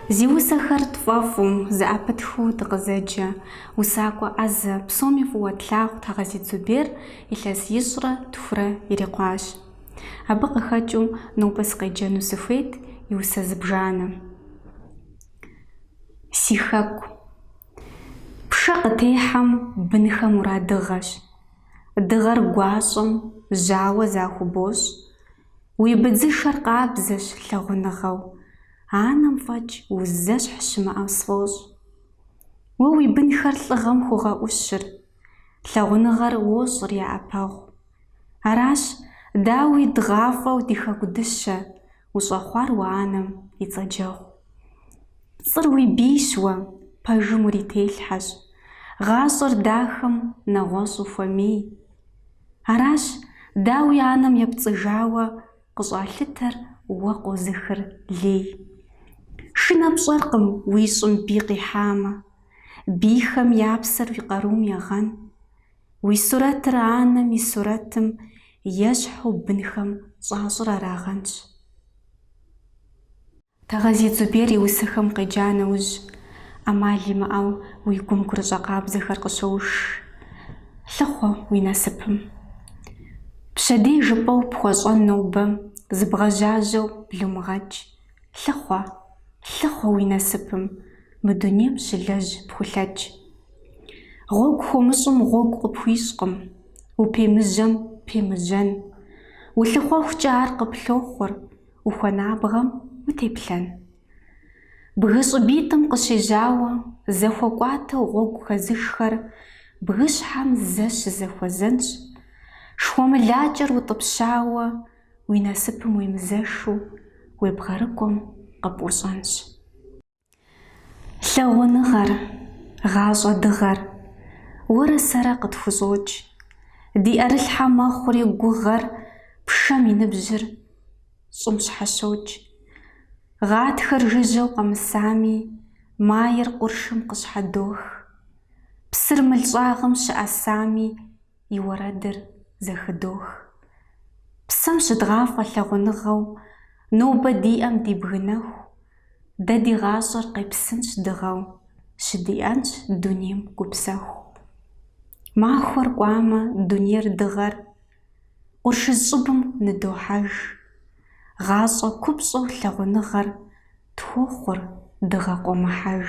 Зи усэхэр тфӏэфӏу, зэӏэпытхыу дыкъызэджэ усакӏуэ ӏэзэ псоми фӏыуэ тлъагъу Тхьэгъэзит Зубер илъэс ищӏрэ тхурэ ирикъуащ. Абы къыхэкӏыу нобэ сыкъеджэну сыхуейт и усэ зыбжанэ. Си хэку. Пшэ къытехьэм бынхэм урадыгъэщ. Дыгъэр гуащӏэм жьауэ захубощӏ. Уи быдзышэр къабзэщ лъагъуныгъэу, анэм фӏэкӏ узэщхь щымыӏэу сфӏощӏ. Уэ уи бынхэр лӏыгъэм хугъэӏущыр, лъагъуныгъэр уощӏыр я ӏэпэгъу. Аращ, дауи, дгъафӏэу ди хэку дыщэ, ущӏэхъуар уэ анэм и цӏэджэгъу. Пцӏыр уи бийщ уэ, пэжым урителъхьэщ, гъащӏэр дахэм нэгъуэщӏ ухуэмей. Аращ, дауи, анэм епцӏыжауэ къыщӏалъытэр уэ къозыхыр лей. Шынэ пщӏэркъым уи щӏым бий къихьамэ, бийхэм я псэр уи къарум егъэн. Уи сурэтыр анэм и сурэтым ещхьу бынхэм щӏащӏыр арагъэнщ. Тхьэгъэзит Зубер и усэхэм къеджа нэужь, ӏэмал имыӏэу уи гум гурыщӏэ къабзэхэр къыщоуш. Лъыхъуэ уи насыпым. Пщэдей жыпӏэу пхуэщӏэн нобэ зыбгъэжьажьэу блумыгъэкӏ. Лъыхъуэ, лъыхъуэ уи насыпым, мы дунейм щылэжь пхулъэкӏ. Гъуэгу хуомыщӏым гъуэгу къыпхуищӏкъым, упемыжьэм пемыжьэн. Улъыхъуэхукӏэ ар къыплъохъур, ухуэнабгъэм утеплъэн. Бгы щӏыбитӏым къыщежьауэ зэхуэкӏуатэу гъуэгу хэзышхэр бгыщхьэм зэ щызэхуэзэнщ. Шхуэмылакӏэр утӏыпщауэ уи насыпым уемызэшу уебгъэрыкӏуэм къыпӏущӏэнщ. Лъагъуныгъэр, гъащӏэ дыгъэр, уэрэ сэрэ къытхущӏокӏ. Ди ӏэрылъхьэ мэхъури гугъэр пшэм и ныбжьыр щӏым щхьэщокӏ. Гъатхэр жыжьэу къэмысами, майр къуршым къыщхьэдох. Псыр мыл щӏагъым щыӏэсами, и уэрэдыр зэхыдох. Псэм щыдгъафӏэ лъагъуныгъэу нобэ диӏэм дибгынэху, дэ ди гъащӏэр къепсынщ дыгъэу, щыдиӏэнщ дунейм гупсэху. Махуэр кӏуамэ, дунейр дыгъэр къуршыжь щӏыбым ныдохьэж. Гъащӏэ купщӏэу лъагъуныгъэр тхуохъур дыгъэ къуэмыхьэж.